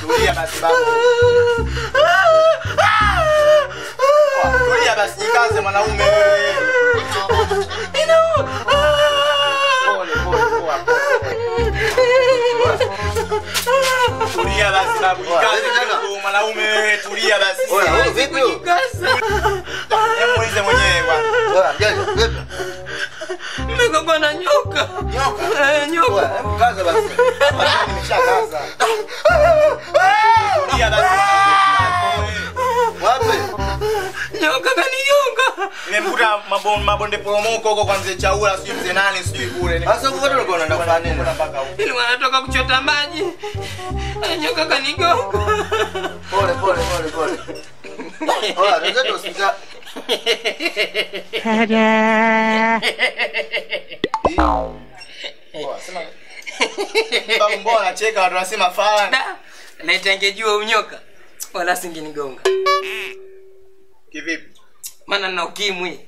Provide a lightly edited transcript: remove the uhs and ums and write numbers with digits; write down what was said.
Tulia basi babu. Tulia basi, jikaze mwanaume wewe. Inauma. Pole pole poa. Tulia basi babu, jikaze kidogo mwanaume wewe, tulia basi. Oya, vipi? Kujikaza. Hebu muulize mwenyewe bwana. Oya, mjanja, vipi? Nimegongwa na nyoka. Nyoka? Eh, nyoka. Oya, hebu kaza basi. Hapa nimeshakaza. Tulia basi. Wapi? Nyoka kanigonga. Nimekuta mabonde poromoko huko kwa mzee Chaula, sijui mzee nani, sijui kule. Sasa huko ulikuwa unaenda kufanya nini? Mpaka huko. Nilikuwa natoka kuchota maji. Nyoka kanigonga. Pole pole pole pole. Oya, tuende hospitali. Poa, sema. Babu mbona anacheka watu wanasema fala. Da, laiti angejua unyoka wala singenigonga. Kivipi? Maana nina ukimwi.